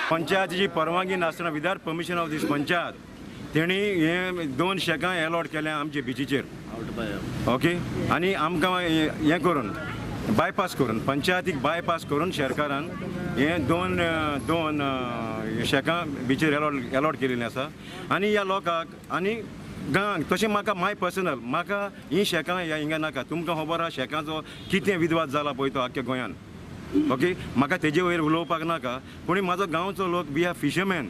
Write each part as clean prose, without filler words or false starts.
पंचायतीची परवानगी नासतना without permission of this panchayat तेणी हे 2 शेकां एलॉट केल्या आमचे बिचीचेर. ओके, आनी आमकां हें करून बायपास करून पंचायतीक बायपास करून शेरकारान हे दोन शेकां बिचीर एलॉट केलेलीं आसा. आनी ह्या लोकांक आनी गांवांक तशें म्हाका माय पर्सनल म्हाका ही शेकां ह्या हिंगा नाका. तुमकां खबर आहा शेकांचो कितें विद्वाद जाला पळय तो आख्ख्या गोंयान. ओके, म्हाका तेजे वयर उलोवपाक नाका, पूण म्हाजो गांवचो लोक we are fisherman.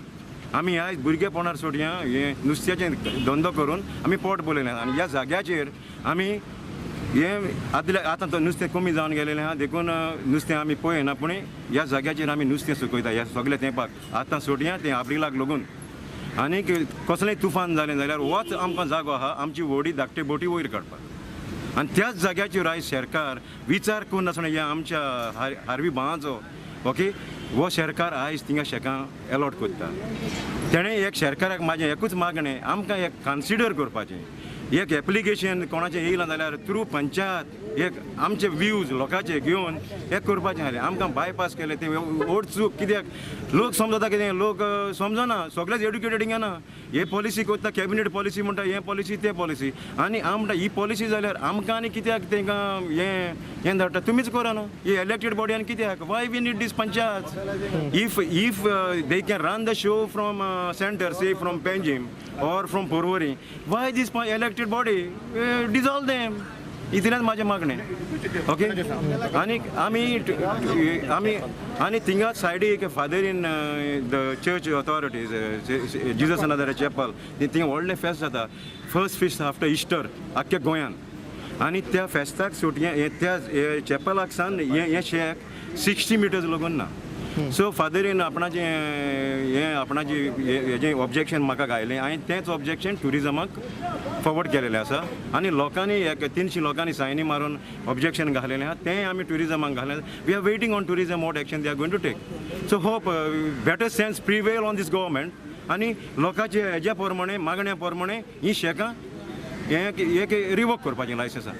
आमी ह्या भुरगेपणार सोडया हे नुस्त्याचें धंदो करून आमी पोट भरलेलें आनी ह्या जाग्याचेर आमी हे आदले आतां तो नुस्तें कमी जावन गेलेलें आहा, देखून नुस्तें आमी पळयना, पूण ह्या जाग्याचेर आमी नुस्तें सुकयता ह्या सगल्या तेंपाक. आतां सोडया तें एप्रिलाक लागून आनीक कसलेंय तुफान जालें जाल्यार होच आमकां जागो आहा आमची व्हडी धाकटी बोटी वयर काडपाक. आनी त्याच जाग्याचेर आयज सरकार विचार करून नासतना ह्या आमच्या हारवी भावाचो ओके हो सरकार आयज थिंगा शेकां एलॉट करता. तेणें एक सरकाराक म्हाजें एकूच मागणें, आमकां एक कन्सिडर करपाचें, एक एप्लिकेशन कोणाचें येयलां जाल्यार थ्रू पंचायत एक आमचे व्यूज लोकांचे घेवन एक करपाचें आसलें. आमकां बायपास केलें तें व्हड चूक. कित्याक लोक समजता कितें, लोक समजना, सगळेच एड्युकेटेड हिंगा ना. हे पॉलिसी करता, कॅबिनेट पॉलिसी म्हणटा, हें पॉलिसी तें पॉलिसी, आनी हांव म्हणटा ही पॉलिसी जाल्यार आमकां आनी कित्याक तेंकां हें हें धाडटा, तुमीच करा न्हू ही इलेक्टेड बॉडी. आनी कित्याक why we need this panchayat? If they can run the show from centre, say from Panjim or from Porvorim, why this elected body? Dissolve them. इतलेंच म्हाजें मागणें. ओके, आनी आमी आमी आनी थिंगा सायडीक father in the church authorities Jesus another chapel, थिंगा व्हडलें फेस्त जाता, फर्स्ट फिस्ट आफ्टर इस्टर आख्ख्या गोंयान. आनी त्या फेस्ताक सुटये हे त्या चॅपलाक सान हें शेक 60 मिटर्स लागून ना. सो फादरीन आपणाचें हें आपणाचें हेजें ऑब्जेक्शन म्हाका घायलें, हांवें तेंच ऑब्जेक्शन ट्युरिजमाक फॉवर्ड केलेलें आसा. आनी लोकांनी एक 300 लोकांनी सायनी मारून ऑब्जेक्शन घालेलें आहा, तें आमी ट्युरिजमाक घालें. We are waiting on tourism what action they are going to take. So hope better sense prevail on this government आनी लोकांचे हेज्या प्रमाणे मागण्या प्रमाणे ही शेकां हें एक रिवोक करपाचें लायसन्सां.